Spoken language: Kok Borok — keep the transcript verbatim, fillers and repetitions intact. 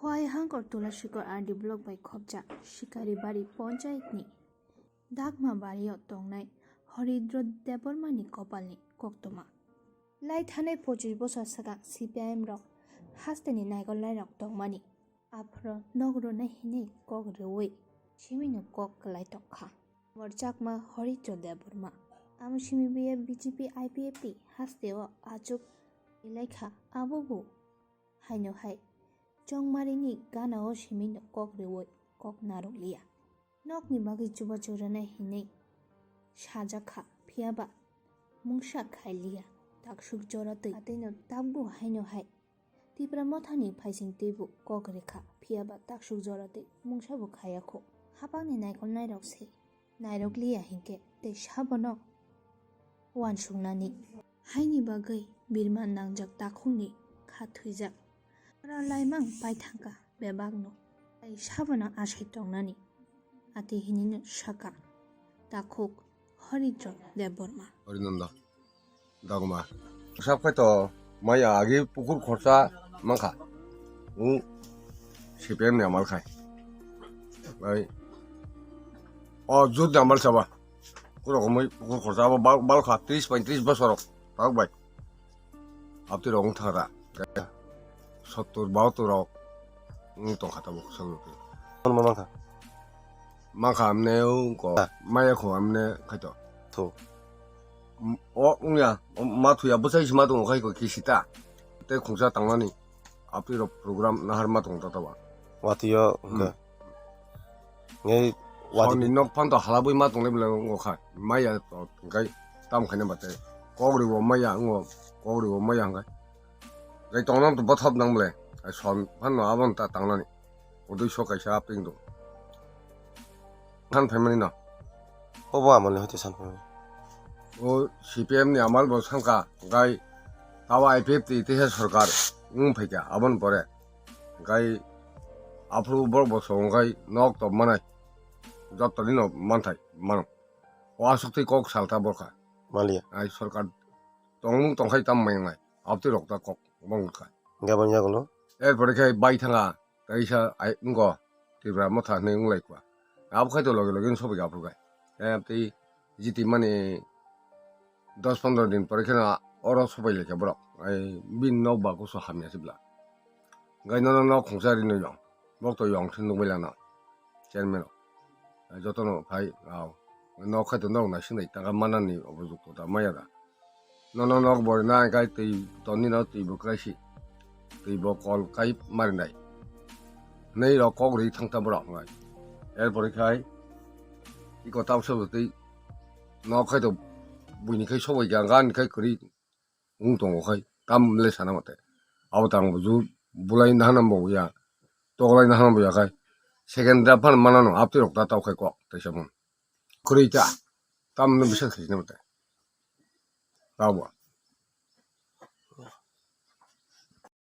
Khowai Hangkor Tulashikor R D block bai khopjak Shikaribari ponchayat ni Dakma bario tongnai Horidro Debbarma ni kopal ni koktwma. Lai thanai pochish bosor swkang C P I M rok hasteni naikolnai rok tongmani aphuru nok rwnai hinwi kok rwui simino kok kwlai tongkha. Morchakma Horidro Debbarma. Amo simi biya B J P I P F T hasteo achuk ilaikha abobo haino hai chongmarini ganao simino kok rwui kok narwkliya. Nokni bagwi chubachu rwnai hinwi sajakha, phiyaba mungsa khailiya, taksuk jora twi. Atwino tabgu haino hai Tipra Mothani phaising twibo kok rwkha, phiyaba taksuk jora twi mungsabo khayakho. Hapangni naikolnairok se nairokliya hinkhe tei sabono uansuknani. Haini bagwi birma nangjak takhukni kha thwijak. Oro laimang paithangkha bebakno, tei sabono achai tongnani. Ati hinino saka takhuk Horidro Debbarma. Horinanda Dagma. Sab khai to maya agi pukur khorsa mankha. U C P M ni amal khai. Bai. O jut ni amal saba. Kuro komoi pukur khorsa abo bal, bal kha tris paintris bosor rok. Tak bai. Abti rok wng thang ra. Sottur bahattur rok wng tong kha tabuk sogwi. Kono ma mankha? Mankha amne wng ko. Ah. Maya kho amne khaito. Thu. M-, o wngya, o ma thuya bwsai se ma tongo khai ko kisita. Tei khungsa tangnani. Abti rok program nahar ma tongo tata ba. Watwi o, hmm, hwnkhe. Ngai watwi. Soni nok phanto halabwi ma tongnai bwle wng kha. Maya to hwnkhe tam khaina bate. Kok rwbo maya wngo, kok rwbo maya hwnkhe. Jai tongna to bothop nang bwle. Ai son phanno abon ta tangnani. Udui so kaisa aping do. San phaimani no. Obo amoni hoite san phaimani. O C P M ni amal bo sanka, gai tawa I P F T teisa sorkar wng phaikha aboni pore. Gai aphuru borok bo song gai nok to manai. Joto ni no manthai mano. O aswk twi kok salta borkha. Maliya. Ai sorkar tongmung tongkhai tam mai nai. Abtwi rok ta kok bong kha. Gabon yagulo. Erpore khe bai thanga. Kaisa ai wngkha Tipra Motha hinwi wnglaikha. Abo khai to loge loge wng sobai aphuru khai. Tei jiti mani dos pondro din pore kheno oro sobai laikha borok. Ai bini nok ba kusu hamya se bwla. Gai nono nok khungsa rinwi yong. Bok to yong se nukbai lana. Chairman rok. Jotono phai rao. Nok khai to norok naising nai taka manani obo jukto da maya da. Nono nok bo rina kai twi tonni no twi bo kai si. Twi bo kol kai mari nai. Nei rok kok ri thang ta borok ngai. Erpore khai iko tau se twi nok khai to buini khai sobai ga gan khai kri wng tongo khai tam le sana mate. Abo tang bo ju bulai nahana bo ya. Toklai nahana bo ya khai. Second da phan manano apti rok ta tau khai kok taisa mun. Kri ta tam no bisa khai na mate. Tabo.